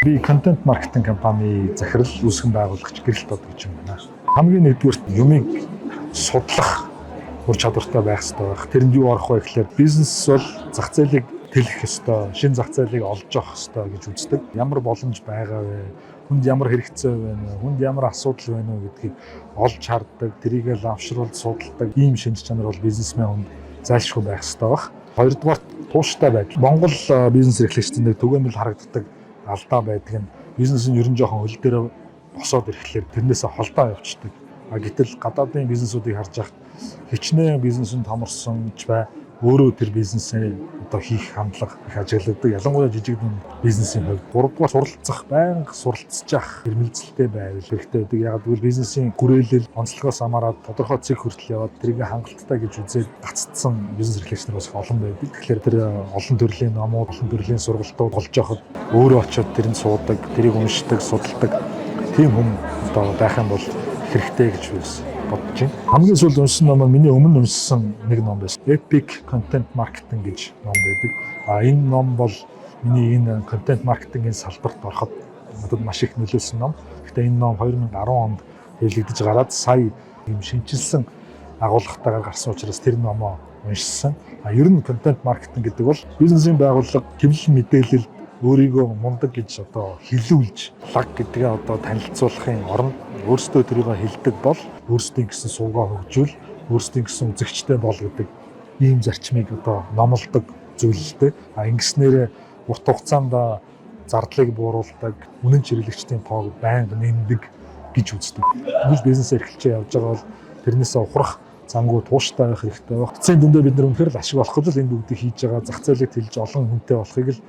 Би контент маркетинг компани захирал, үүсгэн байгуулагч Гэрэлт Од гэж юм байна. Хамгийн нэгдүгээрт юмыг судлах ур чадвартай байх хэрэгтэй байх. Тэрэнд юу орох вэ гэхээр бизнес бол зах зээлийг тэлэх ёстой, шинэ зах зээлийг олж авах ёстой гэж үздэг. Ямар боломж байгаа вэ? Хүнд ямар хэрэгцээ байна вэ? Хүнд ямар асуудал байна вэ гэдгийг олж хардаг, тэрийг л авшруулж судалдаг ийм шинж чанар бол бизнесмен хүнд зайлшгүй байх ёстой байх. Хоёрдугаарт тууштай байдал. Монгол бизнес эрхлэгчдийн нэг түгээмэл харагддаг алдаа байдаг нь бизнес нь ер нь жоохон хөл дээр босоод ирэхлээр тэрнээсээ холдоо явчихдаг. А гэтэл гадаадын бизнесүүдийг харж байхад хичнээн бизнес нь томорсон ч бай, өөрөө тэр бизнесээ одоо хийх хандлага их ажигладаг. Ялангуяа жижиг дунд бизнесийн хувьд. Гуравдугаар суралцах, байнга суралцж явах хэрмэлзэлтэй байвал хэрэгтэй байдаг. Яг гэвэл бизнесийн хүрээлэл онцлогоос хамаарат тодорхой цэг хүртэл яваад тэрийг хангалттай гэж үзээд гаццсан бизнес эрхлэгч нар бас их олон байдаг. Тэгэхээр тэр олон төрлийн номууд, олон төрлийн сургалтууд олж явахад өөрөө очиод тэрэнд суудаг, тэрийг уншдаг, судалдаг тийм хүн одоо байх юм бол хэрэгтэй гэж би бодож байна. Хамгийн сүүлд уншсан ном нь миний өмнө уншсан нэг ном байсан. Epic Content Marketing гэж ном байдаг. А энэ ном бол миний энэ контент маркетингийн салбарт ороход надад маш их нөлөөлсөн ном. Гэхдээ энэ ном 2010 онд хэвлэгдэж гараад сая юм шинэчилсэн агуулгатайгаар гарсан учраас тэр номоо уншсан. А ер нь контент маркетинг гэдэг бол бизнесийн байгууллага хэвлэл мэдээлэл өөрийгөө мундаг гэж одоо хэлүүлж, лаг гэдгээ одоо танилцуулахын оронд өөрсдөө тэрийг хэлдэг бол өөрсдийн гэсэн сувгаа хөгжүүл, өөрсдийн гэсэн үзэгчтэй бол гэдэг ийм зарчмыг одоо номлодог зүйл л дээ. А ингэснээрээ урт хугацаанд зардлыг бууруулдаг, үнэн чиглэгчдийн тоог байнга нэмдэг гэж үздэг. Ингэж бизнес эрхэлж явж байгаа бол тэрнээсээ ухрах замгүй, тууштай байх хэрэгтэй байх. Эцсийн дүндээ бид нар үнэхээр л ашиг болох гэж л энэ бүгдийг хийж байгаа, зах зээлийг тэлж олон хүнтэй болохыг л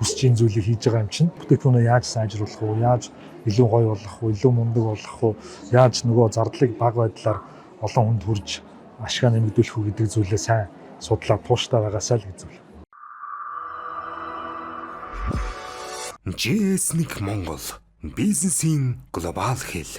хүсэж ийн зүйлийг хийж байгаа юм чинь. Бүтээгдэхүүнээ яаж сайжруулах уу, яаж илүү гоё болгох уу, илүү мундаг болгох уу, яаж нөгөө зардлыг бага байдлаар олон хүнд хүрж ашгаа нэмэгдүүлэх үү гэдэг зүйлээ сайн судлаад тууштай байгаасай л гэж зүйл. GS1 Монгол бизнесийн глобал хэл.